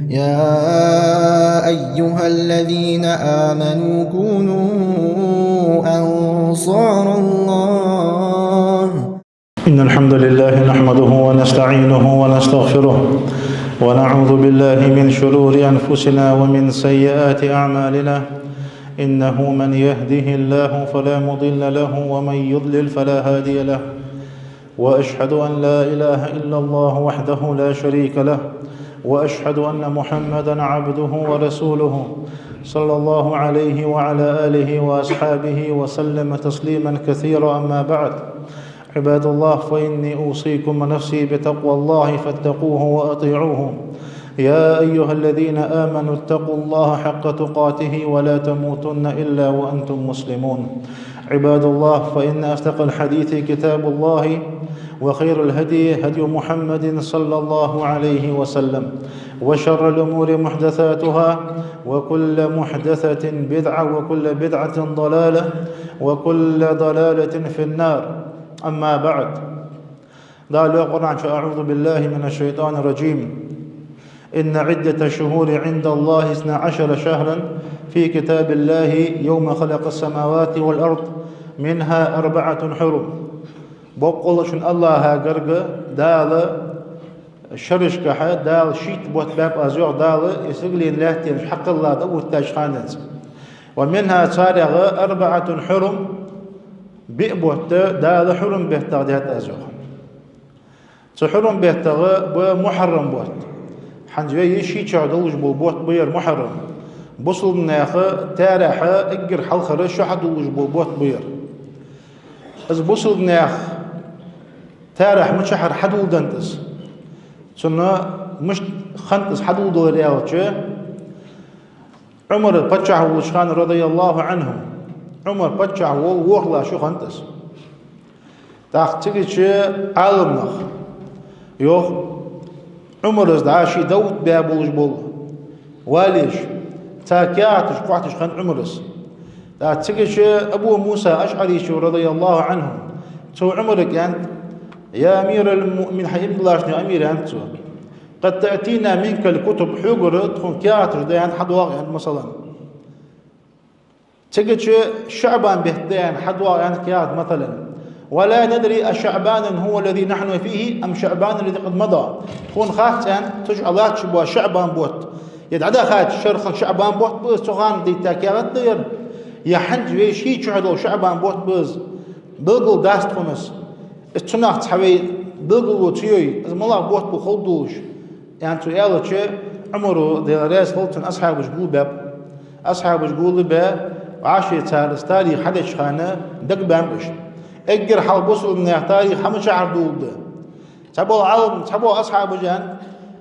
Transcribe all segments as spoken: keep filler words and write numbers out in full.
يا أيها الذين آمنوا كونوا أنصار الله. إن الحمد لله نحمده ونستعينه ونستغفره، ونعوذ بالله من شرور أنفسنا ومن سيئات أعمالنا. إنه من يهده الله فلا مضل له، ومن يضلل فلا هادي له. وأشهد أن لا إله إلا الله وحده لا شريك له، وأشهد أن محمدا عبده ورسوله، صلى الله عليه وعلى آله وأصحابه وسلم تسليما كثيرا. أما بعد، عباد الله، فإني أوصيكم ونفسي بتقوى الله فاتقوه وأطيعوه. يا أيها الذين آمنوا اتقوا الله حق تقاته ولا تموتن إلا وأنتم مسلمون. عباد الله، فإن أصدق الحديث كتاب الله، وخير الهدي هدي محمد صلى الله عليه وسلم، وشر الأمور محدثاتها، وكل محدثة بدعة، وكل بدعة ضلالة، وكل ضلالة في النار. أما بعد، Дала йоах Къуръан чу: أعوذ بالله من الشيطان الرجيم. إن عدة الشهور عند الله اثنا عشر شهرا في كتاب الله يوم خلق السماوات والأرض منها أربعة حرم. Боккъала шун АллахӀа гарга Дала шерашкахьа Дала шийтта бутт баьб Аз, йоах Дала, из сигален лаьттанаш хьакхелла дӀаоттадаьча хананца. ومنها, царех, أربعة حرم, биъ бутт Дала хьурум беттагӀа даьд Аз, йоах. Цу хьурум беттагӀа ба Мухьаррам бутт. ХӀанз вай ший чу долаш бола бутт ба ер Мухьаррам. Бусалба наьха таьрахьа эггара хьалхара шу хьадоалаш бола бутт ба ер. Из бусалба наьха таьрахьа мичахьара хьадоладеннад из? Цунна мишта хиннад из хьадоладалар аьлча, Ӏумар паччахь волча хана, رضي الله عنه, Ӏумар паччахь вола ворхӀлагӀа шу хиннад из. ТӀаккха цигача Ӏаламнаха йоах, Ӏумара из дӀа ший Давуд баь болаш бола валеш, цар каьхаташ кхоачаш хиннад Ӏумара из. ТӀаккха цигача Абу Муса АшӀарийс, رضي الله عنه, цо Ӏумарага аьннад: يا أمير المؤمنين, хьай иман диллача наьха амир, аьннад цо, قد تأتينا منك الكتب, хьогара тхона каьхаташ да, аьннад, хьадоагӀа, аьннад, масала. Цигача ШаӀбан бетта да, аьннад, хьадоагӀа, аьннад, каьхат, масала. ولا ندري أشعبان هو الذي نحن فيه أم شعبان الذي قد مضى. Тхона хац, аьннад, цу чу латташ бола ШаӀбан бутт, е дӀадахача шера хинна ШаӀбан бутт ба из, цу хана дайта каьхат да ер, е хӀанз вай ший чу дола ШаӀбан бутт ба из. Белгалдац тхона из. Из цунах цхьа вай белгало ца йой, из малагӀа бутт ба ховргдолаш, аьнна, цо аьлча, Ӏумара, Даьла раьза хилва цунна, асхьабаш гулбаьб. Асхьабаш гулбаь, вӀаши цар из тарих хьадеча хана дагабаьннаб уж. Эггара хьалха бусалба наьха тарих хьа мичахьара доладу? Цхьабола Ӏалам, цхьабола асхьабаша аьннад,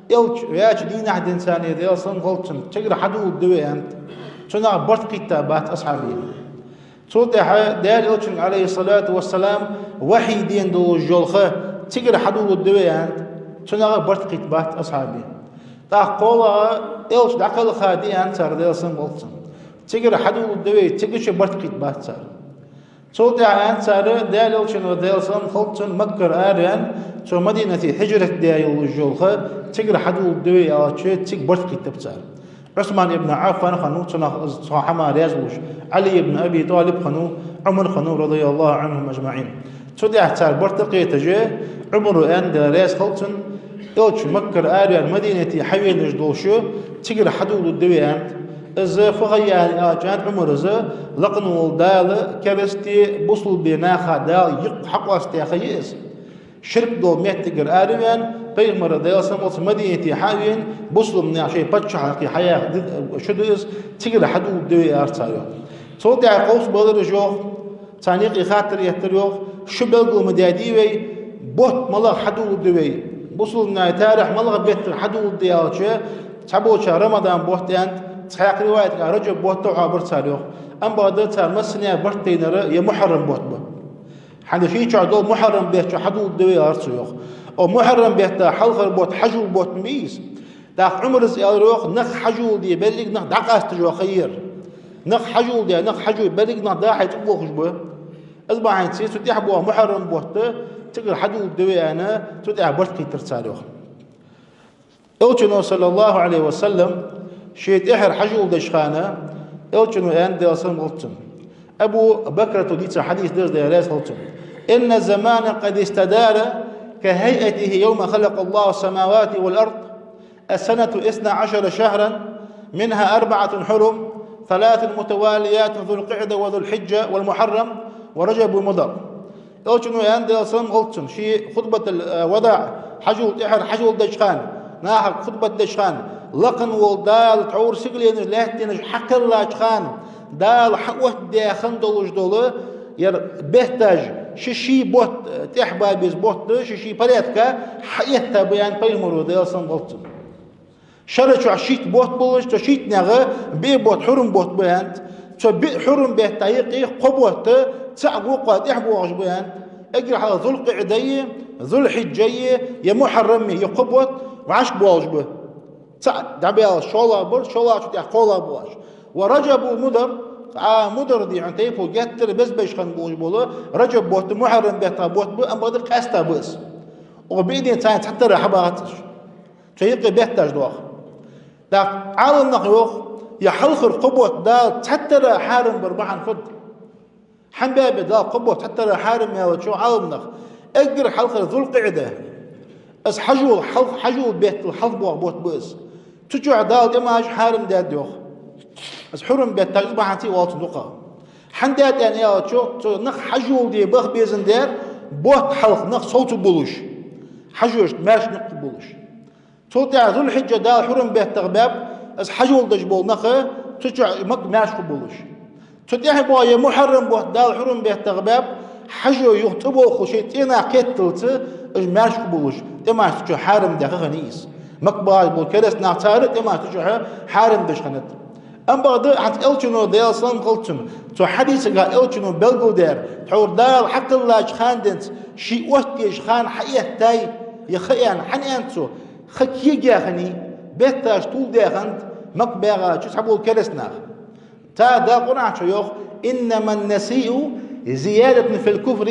Элча ваьча дийнахьа денз царна, Даьла салам хилда цунна, цигара хьадоладу вай, аьннад. Цунах барт кхийтта бац асхьабий. Цул тӀехьа Даьла Элчанга, عليه الصلاة والسلام, вахьий дена долаш йола ха, цигара хьадоладу вай, аьннад. Цунах барт кхийтта бац асхьабий. ТӀаккха кхоалагӀа Элча дӀакхелха ди, аьннад цар, Даьла салам хилда цунна. Цигара хьадоладу вай, цигача барт кхийтта бац цар. Цул тӀехьа аьннад цар, Даьла Элчано, Даьла салам хилда цунна, Маккара араваьнна, цо Мадинате хьижрат даь йолаш йола ха, цигара хьадоладу вай аьлча, цига барт кхийттаб цар. Ӏусман ибн Ӏаффан хиннав цунах, из цу хӀамах раьза волаш, Ӏали ибн Аби ТӀалиб хиннав, Ӏумар хиннав, رضي الله عنهم أجمعين. Цу тӀехьа цар барт кхийтача, Ӏумара аьннад, Даьла раьза хилда цунна, Элча Маккара араваьнна Мадинате хьавенаш долаш, цигара хьадоладу вай, аьннад. Из фу ха я аьлча, аьннад Ӏумара, из лакха вола Дала керастий бусалба наха Дала юкъ хьакъоастадаь ха я из. Ширк дола моттигара араваьнна, Пайхамара, Даьла салам хилда цунна, Мадинате хьа а вена, бусалба наьха шоай паччахьалкхе хьаяха ди-, шу да из, цигара хьадоладу вай, аьлар цар, йоах. Цул тӀехьа къовсабелар уж, йоах, царна юкъе хаттар эттар, йоах, шу белгал ма даьдий вай, бутт малагӀа хьадоладу вай, бусалба наьха таьрахьа малагӀа беттара хьадоладу аьлча, цхьаболчар Рамадан бутт аьннад, цхьаькха риваятага Раджаб бутт а хьоабир цар, йоах. Амма бакъда цар массане а барт тайнар ер Мухьаррам бутт ба. ХӀанз ший чу дола Мухьаррам бетта чу хьадоладу вай, аьлар цо, йоах. О, Мухьаррам бетта хьалхара бутт хьажола бутт ма йий из. ТӀаккха Ӏумара из аьлар, йоах, нах хьажола де, беррига нах дӀакъасташ йола ха я ер. Нах хьажола де, нах хьажой, беррига нах дӀа-хьа цӀа болхаш ба. Из бахьанца цу тӀехьа боагӀа Мухьаррам бутт, цигара хьадоладу вай аьнна, цу тӀехьа барт кхийттар цар, йоах. Элчано, саллаллахӀу Ӏалайхи ва саллам, ший тӀехьара хьажол деча хана, Элчано аьннад, Даьла салам хилда цунна. Абу Бакрата дийца хьадис да из, Даьла раьза хилва цунна: «إن الزمان قد استدار كهيئته يوم خلق الله السماوات والأرض، السنة اثنا عشر شهرا، منها أربعة حرم، ثلاث متواليات، ذو القعدة وذو الحجة والمحرم ورجب مضر». Элчано аьннад, Даьла салам хилда цунна, ший хутбатул, э, вадаӀ, хьажол тӀехьара хьажол деча хана, нахага хутбат деча хана, лакха вола Дала тхьовра сигаленаш, лаьттанаш хьакхеллача хана, Дала хьаоттадаь хинна долаш дола ер бетташ, ши-ши бутт, э, тӀехьа баь беза бутт, ши-ши порядка хьаэтта ба аьннад пайхамаро, Даьла салам хилда цунна. Шера чухь шийтта бутт болаш, цу шийттанех биъ бутт хьурум бутт ба аьннад. Цу биъ хьурум бетта юкъе кхо бутт цаӀ вокхо тӀехьа боагӀаш ба аьннад. Эггара хьалха Зулкъаӏда я, Зулхьиджа я, е Мухьаррам я, е кхо бутт вӀашка боагӀаш ба. ЦаӀ дӀабаьлча шоллагӀа бар, шоллагӀчул тӀехьа кхоалагӀа боагӀаш. Ва Раджабу Мудар, а Мудар дий хьона тайпа геттара беза беш хинна болаш бола Раджаб бутт, Мухьаррам бетта бутт ба, амма бакъда къаьстта ба из. Укх биъ дийнахьа цхьатарра хьабац уж. Цу юкъе бетташ доагӀа. ТӀаккха Ӏаламнаха йоах, е хьалхара кхо бутт Дала цхьатарра хьарам бар бахьан фуд? Хьан баьбе Дала кхо бутт цхьатарра хьарам яьлча, Ӏаламнаха, эггара хьалхара Зулкъаӏда, из хьажол хьалха, хьажол беттал хьалха боагӀа бутт ба из. Цу чухь Дала тӀемаш хьарам даьд йоах. Из хьурум бетташ из бахьанца а оал цунах дукха. Хьан даьд аьнна аьлча, цу нах хьажол де баха безам дар, бутт хьалха нах сов ца буллаш, хьажошта маьрша никъ болаш. Цул тӀехьа Зулхьиджа Дала хьурум беттах баьб, из хьажол деш бола нах, цу чу Макка маьрша болаш. Цу тӀехьа боагӀа е Мухьаррам бутт Дала хьурум беттах баьб, хьажой юха цӀаболхаш шоай цӀенах кхетталца, уж маьрша болаш, тӀемаш цу чу хьарам даь ха хиннай из. Макка бахаш бола кераста нах, цар а тӀемаш цу чу хьарам деш хиннад. Амма бакъда хӀанз Элчано, Даьла салам хилда цунна, цу хьадисага Элчано белгалдаьр, тхьовра Дала хьакхеллача хана денз ший оттаеш хана хьаэттай, е ха аьнна, хьан аьнна цо, ха кегаяь хиннай, бетташ тувладаь хиннад Макка баьгӀача цхьабола кераста наха. ТӀаккха Дала Къуръан чу йоах: «إنما النسيء زيادة في الكفر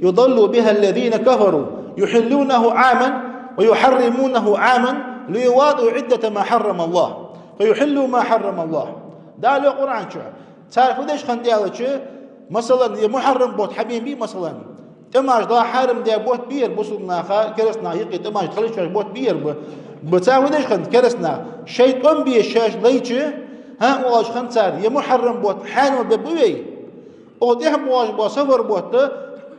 يضل بها الذين كفروا يحلونه عاما ويحرمونه عاما ليواطئوا عدة ما حرم الله فيحلوا ما حرم الله». Дала йоах Къуръан чу: цар фу деш хиннад аьлча, масала, е Мухьаррам бутт хьабена бий, масала, тӀемаш Дала хьарам даь бутт бий ер, бусалба наха, кераста наха юкъе тӀемаш хила йиш йоаца бутт бий ер ба. Ба цар фу деш хиннад, кераста наха? Шоай тӀом бе шоаш лайча, хӀа, оалаш хиннад цар, е Мухьаррам бутт хьанал бе ба вай, укх тӀехьа боагӀаш бола Сафар бутт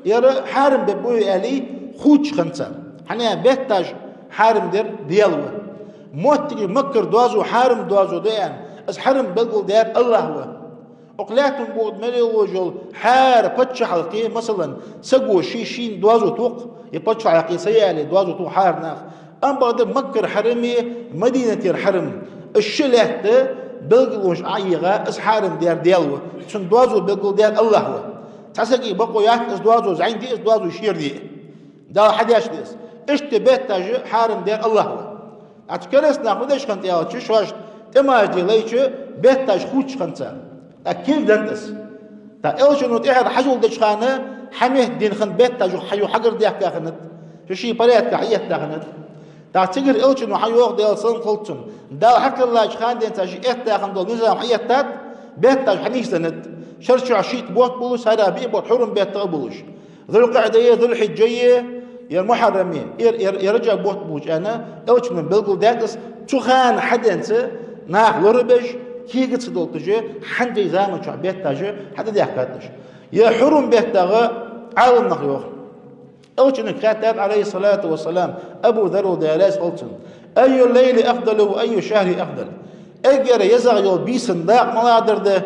ер хьарам бе ба вай, аьле, хувцаш хиннад цар. ХӀана аьлча бетташ хьарам дар Даьла ва. Моттигаш Маккара доазув хьарам доазув да аьнна, из хьарам белгалдаьр АллахӀ ва. Укх лаьттан бухтара мел йолаш йола хӀара паччахьалкхе, масала, саго ший шийна доазув тох, е паччахьалкхе са яле доазув тох хӀара наха. Амма бакъда Маккара хьарам е Мадинатера хьарам, из ши лаьтта белгалонаш Ӏоийха, из хьарам даьр Даьла ва, цун доазув белгалдаьр АллахӀ ва. Цхьа сага бокъо яц из доазув зӀамига де, из доазув шера де. Дала хьадеш да из. Иштта бетташ хьарам даьр АллахӀ ва. ТӀаккха цу кераста наха фу деш хиннад аьлча, шоаш тӀемаш де лайча, бетташ хувцаш хиннад цар. ТӀаккха кулг деннад из. ТӀаккха Элчано тӀехьара хьажол деча хана хьаметта дена хинна бетташ юха хьа-, юха хьагардаьхка хиннад, ший-ший порядка хьаэтта хиннад. ТӀаккха цигара Элчано хьайоах, Даьла салам хилда цунна, Дала хьакхеллача хана денз ший этта хинна дола низам хьаэттад, бетташ хьанийсденнад. Шера чухь шийтта бутт болаш, царех биъ бутт хьурум беттах болаш. Зулкъаӏда е, Зулхьиджа е, е Мухьаррам е, е, е, е Раджаб бутт болаш аьнна, Элчано белгалдаьд из, цу хана хьаденца нах лорабеш, кега ца долташ, хьанзай заман чухь бетташ хьатӀадаьхкад уж. Е хьурум беттах Ӏаламнаха йоах. Элчанга хаьттад, Ӏалайхи ссалату вассалам, Абу Зарра, Даьла раьза хилва цунна: «أي الليل أفضل وأي الشهر أفضل؟» Эггара езагӀа йола бийсан дакъа малагӀдар да,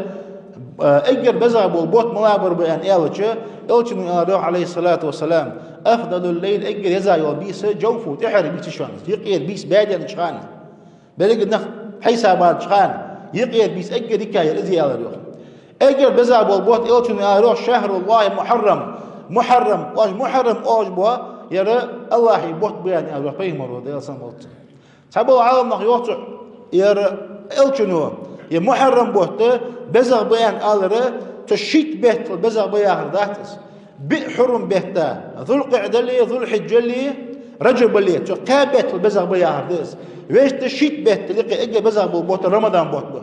э, эггара безагӀа бола бутт малагӀбар ба аьнна аьлча, Элчано аьлар йоах, Ӏалайхи ссалату вассалам: «أفضل الليل», эггара езагӀа йола бийса, «جوفه», тӀехьара бийса я шоана, юкъера бийса баь деннача хана. Беррига нах хьайса баьннача хана, юкъера бийса эггара дика яр из я, аьлар йоах. Эггара безагӀа бола бутт, Элчано аьлар йоах: «شهر الله المحرم». Мухьаррам, оаш Мухьаррам оалаш бола, ер АллахӀа бутт ба аьнна аьлар йоах пайхамаро, Даьла салам хилда цунна. Цхьабола Ӏаламнаха йоах цу, ер Элчано, е Мухьаррам бутт безагӀа ба аьнна алар, цу шийтта беттал безагӀа ба яхар дац из. Биъ хьурум бетта, Зулкъаӏдали, Зулхьиджали, Раджаб ле, цу кхаь беттал безагӀа ба яхар да из. Вешта шийтта беттал юкъе эггара безагӀа бола бутт Рамадан бутт ба.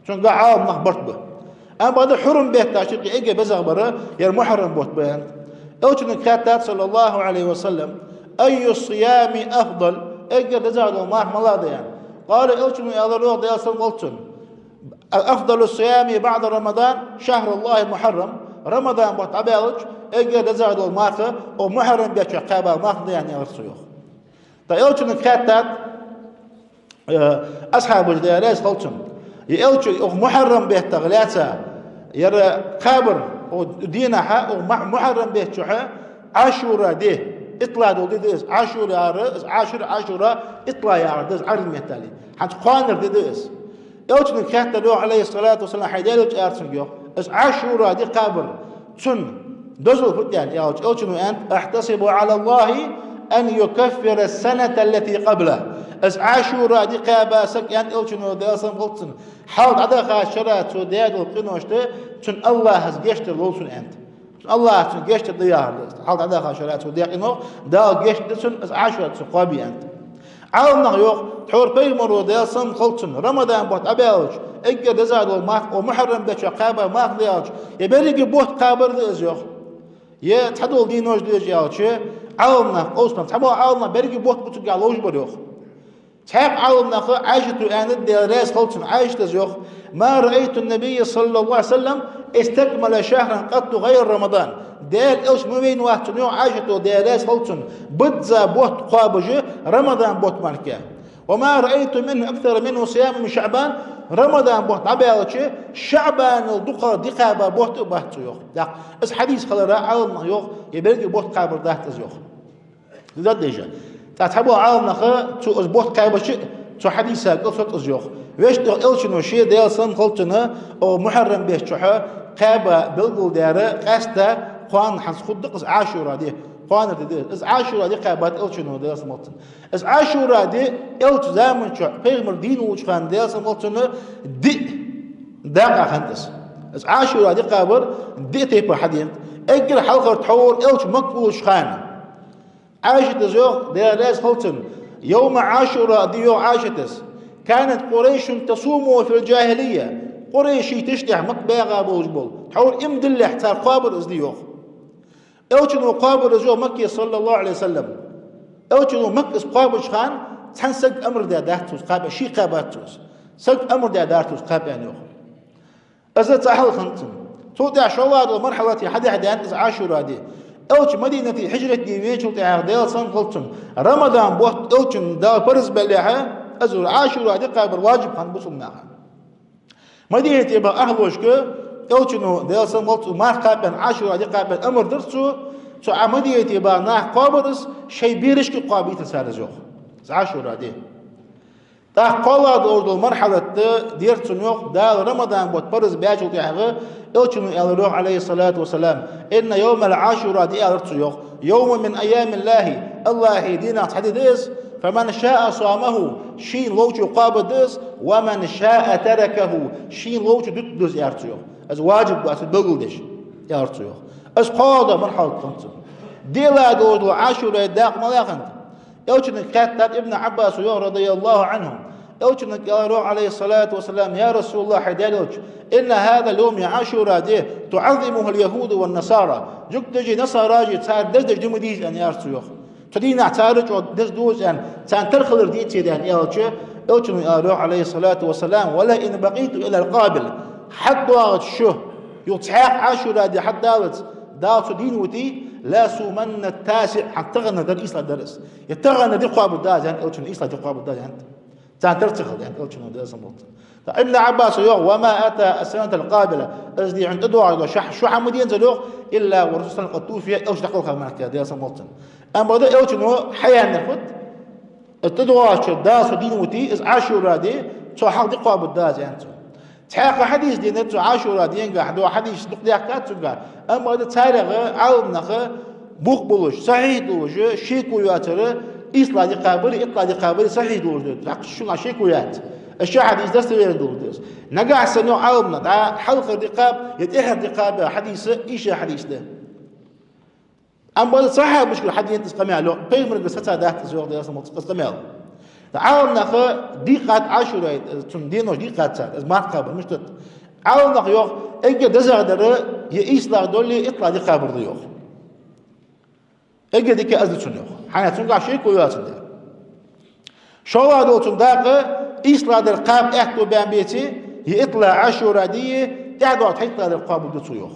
Цунга Ӏаламнах барт ба. Амма бакъда хьурум бетташта юкъе эггара безагӀа бар ер Мухьаррам бутт ба аьнна. Элчанга хаьттад, صلى الله عليه وسلم: «أي الصيام أفضل؟» Эггара дезагӀа дола марха малагӀа да аьнна. قال, Элчано аьлар йоах, Даьла салам хилда цунна: «أفضل الصيام بعد رمضان شهر الله المحرم». Рамадан бутт дӀабаьлча эггара дезагӀа дола марха укх Мухьаррам бетта чу кхаьба марха да аьнна, аьлар цо йоах. ТӀаккха Элчанга хаьттад, э, асхьабаша, Даьла раьза хилда цунна: «Я Элча, укх Мухьаррам беттах лаьца ер кхабар, укх дийнахьа, укх Ма-, Мухьаррам бетта чухьа Ӏашура ди, итлагӀа дола ди да из, Ӏашура яхар, из Ӏашура, Ӏашура итлагӀа яхар да из Ӏарбий меттала. ХӀанз кхоанара ди да из». Элчанга хаьттар йоах, عليه الصلاة والسلام, хьай Даьла Элча, аьлар цунга йоах, из Ӏашура ди кхабар, цун дозал фуд аьнна, аьлча, Элчано аьннад: «أحتسب على الله أن يكفر السنة التي قبله». Из Ӏашура ди кхаьба саг, аьннад Элчано, Даьла салам хилда цунна, хьалха дӀадахача шера цо даь дола къиношта цунна АллахӀа гешт дар лов цунна, аьннад. АллахӀа цунна гешт дар да яхар да из. Хьалха дӀадахача шера цо даь къинош Дала гешт ду цунна, из Ӏашура ди цо кхоабе, аьннад. Ӏаламнаха йоах, тхьовра Пайхамаро, Даьла салам хилда цунна, Рамадан бутт дӀабаьлча эггара дезагӀа дола марха укх Мухьаррам бетта чу кхаьба марха да аьлча, е беррига бутт кхабар да из йоах, е цхьадола денош да уж аьлча, Ӏаламнаха къовсам, цхьабола Ӏаламнах беррига бутт ба цунга ловш бар йоах. Цхьаькха Ӏаламнаха, Ӏайшата аьннад, Даьла раьза хилда цунна, Ӏайшатас йоах: «ما رأيت النبي صلى الله عليه وسلم استكمل شهرا قط غير رمضان». Даьла Элча ма вайнавац сона, йоах Ӏайшата, Даьла раьза хилда цунна, бизза бутт кхоабаш Рамадан бутт мара. «وما رأيت منه أكثر منه صياما من شعبان». Рамадан бутт дӀабаьлча ШаӀбанал дукхагӀа ди кхаьба бутт а бац цо йоах. ТӀаккха из хьадис хиларах Ӏаламнаха йоах, е беррига бутт кхабар дац из йоах. Деза деза. ТӀаккха цхьабола Ӏаламнаха цо из бутт кхаьбача, цу хьадиса кӀал соцу из йоах. Вешта Элчано ше, Даьла салам хилда цунна, укх Мухьаррам бетта чухьа кхаьба белгалдаьр къаьстта кхоана, хӀанз хургда-кх из Ӏашура ди, кхоанара ди да из. Из Ӏашура ди кхаьбад Элчано, Даьла салам хилда цунна. Из Ӏашура ди Элча заман чухь, Пайхамар дийна волча хана, Даьла салам хилда цунна, диъ дакъа хиннад из. Из Ӏашура ди кхабар диъ тайпара хьаденад. Эггара хьалхара тхьовра Элча Макка волча хана. Ӏайшатас йоах, Даьла раьза хилда цунна: «يوم عاشوراء», ди йоах Ӏайшатас, «كانت قريش تصومه في الجاهلية». Къурайший тиштехь, Макка баьгӀа болаш бола, тхьовра иман диллалехь, цар кхоабар из ди йоах. Элчано кхоабар из йоах Макке, صلى الله عليه وسلم. Элчано Макка из кхоабача хана цхьан сага амар даь дац цо из кхаба, ше кхаьбац цо из. Сага амар даь дац цо из кхаба аьнна йоах. Из цхьа хьал хиннад цун. Цул тӀехьа шоллагӀа дола мархьалат хьадаьхьа даьннад из Ӏашура ди. Элча Мадинате хьижрат де веначул тӀехьагӀа, Даьла салам хилда цунна, Рамадан бутт Элчанна Дала парз баьлехьа, из Ӏашура ди кхабар важиб хиннад бусалба наха. Мадинате баха ахӀлошка Элчано, Даьла салам хилда цунна, марха кхаба аьнна, Ӏашура ди кхаба аьнна амар дир цо, цу Ӏа Мадинате баха наха кхоабар из, шоай берашка кхоабийтар цар из йоах, из Ӏашура ди. ТӀаккха кхоалагӀа долаш дола мархьалат дера цунна йоах, Дала Рамадан бутт парз баьчул тӀехьагӀа, Элчано аьлар йоах, عليه الصلاة والسلام: «إن يوم عاشوراء», ди аьлар цо йоах, «يوم من أيام الله», АллахӀа дийнахьех цхьа ди да из, «فمن شاء صامه», шийна ловчо кхоабаргда из, «ومن شاء تركه», шийна ловчо дутаргда из, аьлар цо йоах. Из важиб дац, из белгалдеш, аьлар цо йоах. Из кхоалагӀа дола мархьалат хиннад цун. ДиълагӀа долаш дола Ӏашура дакъа малагӀа хиннад? Элчанга хаьттад Ибн Ӏаббаса йоах, رضي الله عنه. Элчанга аьлар йоах, عليه الصلاة والسلام: «يا رسول الله», хьай Даьла Элча, «إن هذا اليوم», Ӏашура ди, «تعظمه اليهود والنصارى». Жугташи насараши цар деза деш ди ма дий из аьнна, аьлар цо йоах. Цу дийнахьа цар чӀоагӀа деза ду из аьнна, царна тара хилар деций аьнна аьлча, Элчано аьлар йоах, عليه الصلاة والسلام: «ولئن بقيت إلى القابلة». ХьатӀадоагӀача шу, юха цхьаькха Ӏашура ди хьадаллалца, Дала цу дийна витий, «لأصومن التاسع», хӀанз таханара дар ийслагӀа дар из. Е таханара ди кхоабаргда аз аьннад Элчано, ийслагӀа ди кхоабаргда аз аьннад. Царна тара ца хилда аьннад Элчано, Даьла салам хилда цунна. ТӀаккха Ибн Ӏаббаса йоах: «وما أتى السنة القابلة». Из ди хьона тӀадоагӀаш дола шу хьа ма дензар йоах, «إلا والرسول صلى الله عليه وسلم قد توفي», Элча дӀакхалха мара, Даьла салам хилда цунна. Амма бакъда Элчано хьаяьннар фуд? Из тӀадоагӀача шера Дала цу дийна витий, из Ӏашура ди, цул хьалха ди кхоабаргда аз аьннад цо. Цхьаькха хьадис денад цо Ӏашура денгахьа, дола хьадис дукха даьхкад цунгахьа. Амма бакъда царех Ӏаламнаха бух болаш, сахьихь долаш, шеко йоацар, ийслагӀа ди кхабари, итлагӀа ди кхабари сахьихь долаш да. ТӀаккха шуга шеко яц, из ши хьадис достоверно долаш да из. Нагахьа санна, йоах Ӏаламнаха, дӀа хьалхара ди кхаба е тӀехьара ди кхаба яха хьадис ийша хьадис да. Амма сахьабашкара хьадена из къамаьл йоах, пайхамарагара сацадац из йоах, Даьла салам хилда цунна, из къамаьл. Ӏаламнаха дийкъад Ӏашура, цун денош дийкъад цар, из марха кхабар мишта да. Ӏаламнаха йоах, эггара дезагӀа дар е ийслагӀа доле, итлагӀа ди кхабар да йоах. Эггара дика из да цун йоах. ХӀана, цунгахь шеко йоацандаь. ШоллагӀа дола цун дакъа, ийслагӀа дар кхаба аьттув баьнна беце, е итлагӀа Ӏашура дие, тӀехьадоагӀа тхайтлагӀа дар кхоабаргда цо йоах.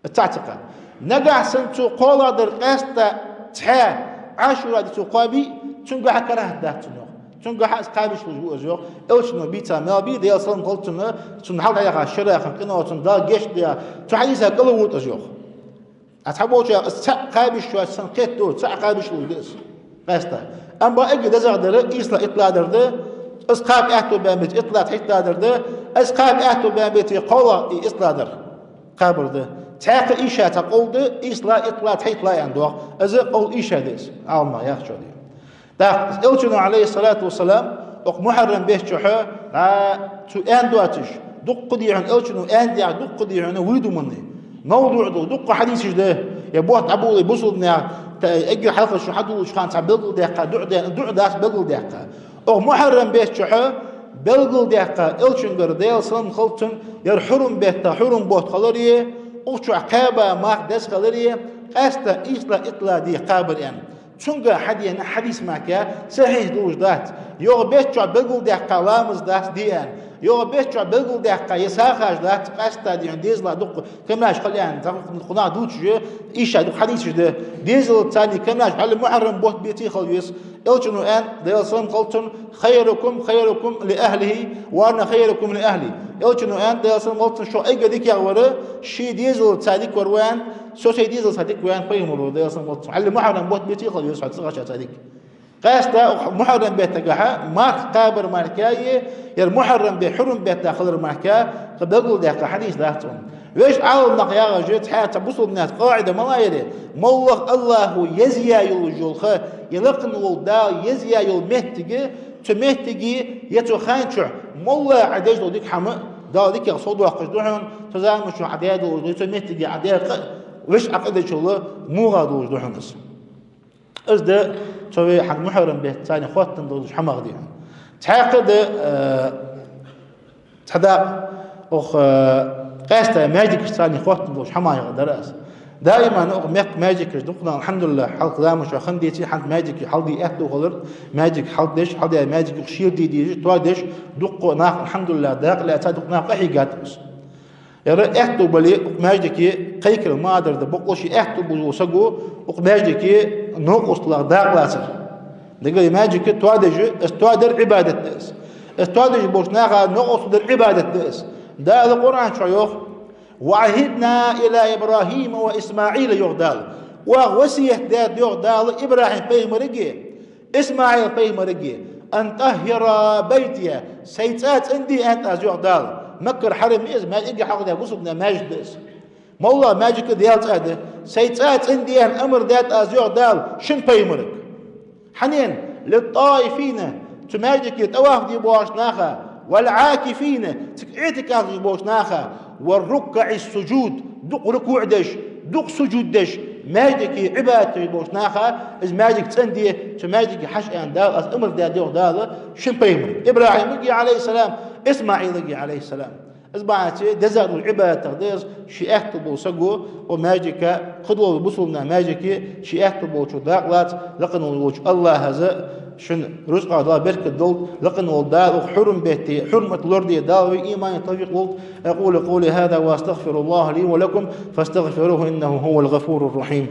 Цхьацца кхаба. Нагахь санна цо кхоалагӀа дар къаьстта цхьа Ӏашура ди цо кхоабе, цунгахьа карахӀат дац цунна йоах. Цунгахьа из кхаба йиш йолаш ва из йоах. Элчано бийца маьл ба, Даьла салам хилда цунна, цунна хьалха яьха шера хинна къинош цунна Дала гешт дайта, цу хьадиса кӀалвода из йоах. А цхьаболчар из цхьаъ кхаба йиш йоацаш санна кхетаду, цхьаъ кхаба йиш йолаш да из къаьстта. Амма эггара дезагӀа дар ийслагӀа, итлагӀа дар да, из кхаба аьттув баьнна беце, итлагӀа, тхайтлагӀа дар да, из кхаба аьттув баьнна беце, кхоалагӀа, ийслагӀа дар кхабар да. Цхьаькха ийша цхьа къовл да, ийслагӀа, итлагӀа, тхайтлагӀа аьнна доагӀа. Из къовл ийша да из, Ӏаламнаха яхачох. ТӀаккха Элчано, Ӏалайхи ссалату вассалам, укх мухьаррам бетта чухь, а, цо аьнна доацаш, дукха дийхьа Элчано аьнна даьгӀа, дукха дийхьа вуйдуманни. МавдуӀ да, дукха хьадисаш да, е бутт Ӏабулай бусулбанех, та, эггара хьалха шу хьадуллача хана цхьа белгалдаьккха, дуӀа де-, дуӀа дац белгалдаьккха. Укх мухьаррам бетта чухь белгалдаьккха Элчангара, Даьла салам хилда цунна, ер хьурум бетта, хьурум бутт хилари, укх чухь кхаьба марха деза хилари, къаьстта ийслагӀа, итлагӀа ди кхабар аьнна. Цунга хьадена хьадис мара сахьихь долаш дац. ЙоагӀа бетта чухь белгалдаьккха ламаз дац де аьнна. ЙоагӀа бетта чухь белгалдаьккха е сагӀаш дац, къаьстта дийхьа дезала дукха камаьрша хила аьнна, цхьа хӀама дувцаш, ийша дукха хьадисаш да. Дезалца цхьана камаьрша хила, мухьаррам бутт беце хила веза. Элчано аьнна, Даьла салам хилда цунна: «خيركم خيركم لأهله وأنا خيركم لأهلي». Элчано аьнна, Даьла салам хилда цунна: «Шух эггара дикагӀвар ший дезалца дикавар ва», аьнна, «Со сай дезалца дика ва», аьнна, пайхамара, Даьла салам хилда цунна. Хьалла мухьаррам бутт беце хила веза хьо цигахьа цхьа дика. Къаьстта укх мухьаррам бетта гахьа марха кхабар мара, е ер мухьаррам бетта, хьурум бетта хилар мара, кхы белгалдаьккха хьадис дац цунна. Вешта Ӏаламнаха яхаш, цхьацца бусулбанех къаӀида ма лайри, моллагӀа АллахӀа еза яь йолаш йола ха, е лакхе вола Дала еза яь йола моттиг, цу моттиге е цу хана чухь моллагӀа Ӏа деш дола дика хӀама Дала дикагӀа совдоаккхаш да хьона, цу заман чухь Ӏа даь долаш дола, цу моттиге Ӏа даь къа вешта Ӏа къа дечул вогӀа долаш да хьона из. Из да цу вай хьанга мухьаррам бетта цхьана хоттаденна долаш хӀамах дийхьа. Цхьаькха да, э, цхьа дакъа, укх, э, къаьстта маьждигашца цхьана хоттаденна долаш хӀамах дар аз. Даиман укх мехка маьждигаш дукха, алхьамдулиллахӀ, хьалха заман чухь хинна деце, хӀанз маьждиг хьалде аьттув хилар, маьждиг хьалдеш, хьалдаь маьждиг укх шера де дезаш, тоадеш, дукха нах, алхьамдулиллахӀ, дакъа лаьца дукха нах къахьийгад из. Ер аьттув бале, укх маьждиге кхайкар ма дар да, бокъонца аьттув бола саго укх маьждиге новкъосталагӀа дакъа лацар. Дагара маьждиг тоадеш, из тоадар Ӏибадат да из. Из тоадеш болча наха новкъостал дар Ӏибадат да из. Дала Къуръан чу йоах: «وعهدنا إلى إبراهيم وإسماعيل», йоах Дала. Оаха васкет даьд, йоах Дала, ИбрахӀим пайхамарага, ИсмаӀил пайхамарага: «أن طهر بيتي», сай цӀа цӀенде аьннад аз, йоах Дала. Маккара хьарам я из, маьждиг хьалха да, бусулба наьха маьждиг да из. МоллагӀа маьждиг Даьла цӀа да. Сай цӀа цӀенде аьнна амар даьд аз, йоах Дала, шин пайхамарага. Хьанна? «للطائفين», цу маьждиге тӀаваф де боагӀача наха, «والعاكفين», цига иӀтикаф еш болча наха, «والركع السجود», дукха рукуӀ деш, дукха сужуд деш, маьждиге Ӏибадат деш болча наха, из маьждиг цӀенде, цу маьждиге хьажа аьнна Дала аз амар даьд, йоах Дала, шин пайхамарага: ИбрахӀимага, Ӏалайхи ссалам, ИсмаӀилага, Ӏалайхи ссалам. Из бахьанца дезагӀа дола Ӏибадатех да из, ший аьттув бола саго укх маьждиге, кхыдола бусулба наьха маьждиге ший аьттув болчо дакъа лаца, лакхе волча АллахӀа шун рузкъах Дала беркат долда, лакхе вола Дала укх хьурум бетта хьурмат лораде Дала вайна иман, тавфикъ лолда. أقول قولي هذا وأستغفر الله لي ولكم فاستغفروه إنه هو الغفور الرحيم.